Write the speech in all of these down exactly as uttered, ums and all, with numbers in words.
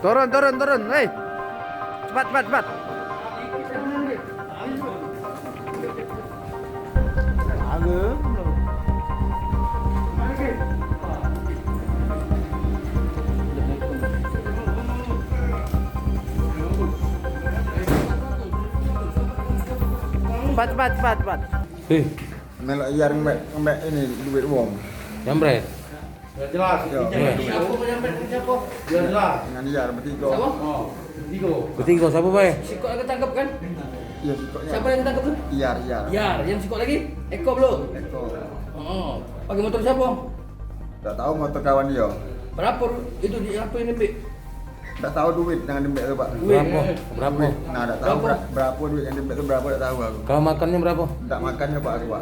Turun, turun, turun. Hei. Cepat, cepat, cepat. Cepat, cepat, cepat, cepat. Hei. Melok iyar ngembek, ngembek ini duit wong. Jambret. Yo. Yo. Dengan iyar betigo. Betigo. Betigo siapo bae? Sikok yang ketangkep kan? Iyo, sikoknyo. Siapo yang ketangkep tu? Iyar, iyar. Iyar, yang sikok lagi? Eko belum? Eko. Oh, pakai motor siapo? Dak tahu motor kawan dio. Berapo itu di apo yang diambil? Dak tahu duit yang diambil tu, Pak. Duit. Berapo? Berapo? Nah, dak tahu berapo? Bera-, berapo duit yang diambil tu, berapo dak tahu aku. Kalau makannyo berapo? Dak makannyo, Pak, aku, Pak.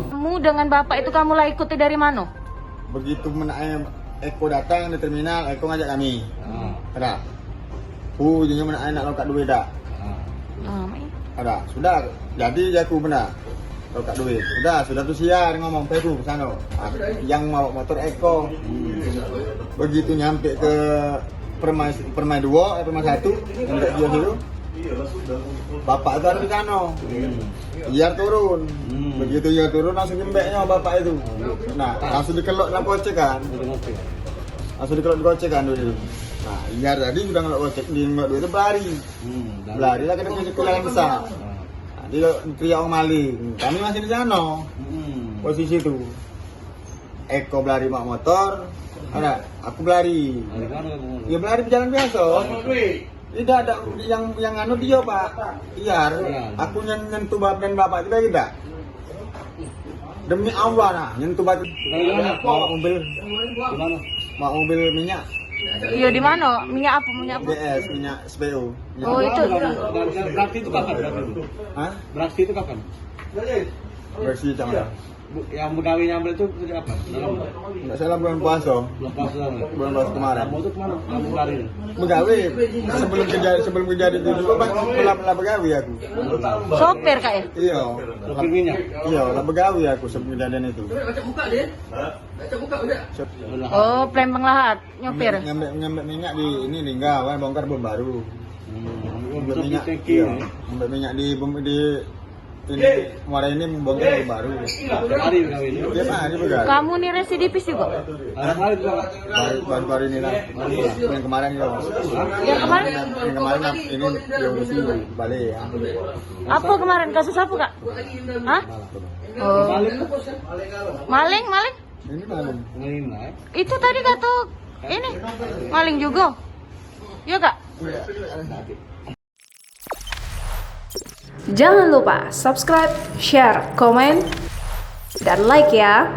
Kamu dengan bapak itu kamu lah ikuti dari mano? Begitu menae Eko datang di terminal, Eko ngajak kami. Hmm. Dak. Ku jinyo menae nak lokak duit dak. Ah, mai. Ado, sudah. Jadi jaku benar. Lokak duit. Sudah, sudah tu siar ngomong pedu ke sano. Ah, yang bawa motor Eko. Begitu nyampe ke Permai, Permai duo, eh, Permai satu, nyampe dia situ. Bapak tu ado di sano. Iyar turun. Begitu iyar turun langsung nyembeknyo bapak itu. Nah, langsung dikelok dalam kocek kan. Langsung dikelok di kocek kan dulu. Nah, iyar tadi sudah ngelok kocek, di ngelok duit tu berlari. Hmm, berlari lah kena kunci jalan besar. Hmm. Nah, dia teriak orang maling. Kami masih di sana. Hmm. Posisi tu. Eko berlari mak motor, ada, aku berlari. Dari mana kamu? Ya berlari berjalan biasa. Tidak ada yang, yang anu dia, Pak. Iyar, aku nyen-, nyentuh badan bapak juga tidak. Demi Allah nah, nyentuh badan. Dari mana? Bawa mobil. Di mana? Bawa mobil minyak. Iya, di mana? Minyak apa? Minyak apa? B S, minyak S P U. Oh, itu. Berarti itu kapan? Berarti itu? Hah? Berarti itu kapan? Berarti itu kapan? Bu, yang begawe nyambil itu kerja apa? Enggak salah bulan puasa. Bulan puasa. Bulan puasa kemarin. Kamu itu kemana? Kamu lari? Begawe. Sebelum kejadian, sebelum kejadian itu juga, Pak, pernah, pernah begawe aku. Sopir, Kak, ya? Iya. Sopir minyak? Iya, lah begawe aku sebelum kejadian itu. Oh, Palembang Lahat, nyopir. Ngambek, ngambek, ngambek minyak di ini, Lingga, kan, bongkar bom baru. Hmm. Ngambek minyak, iya. Ngambek minyak di bom, di ini, Muara ini bongkar bom baru. Tiap hari begawe ini? Tiap hari begawe. Kamu ni residivis juga? Hah? Baru, baru, baru ini lah. Yang kemarin yo. Hah? Yang kemarin? Yang kemarin ini yang mesti balik. Apa kemarin? Kasus apa, Kak? Hah? Oh. Maling, maling? Ini maling. Itu tadi kata ini maling juga. Iya, Kak? Jangan lupa subscribe, share, komen, dan like ya.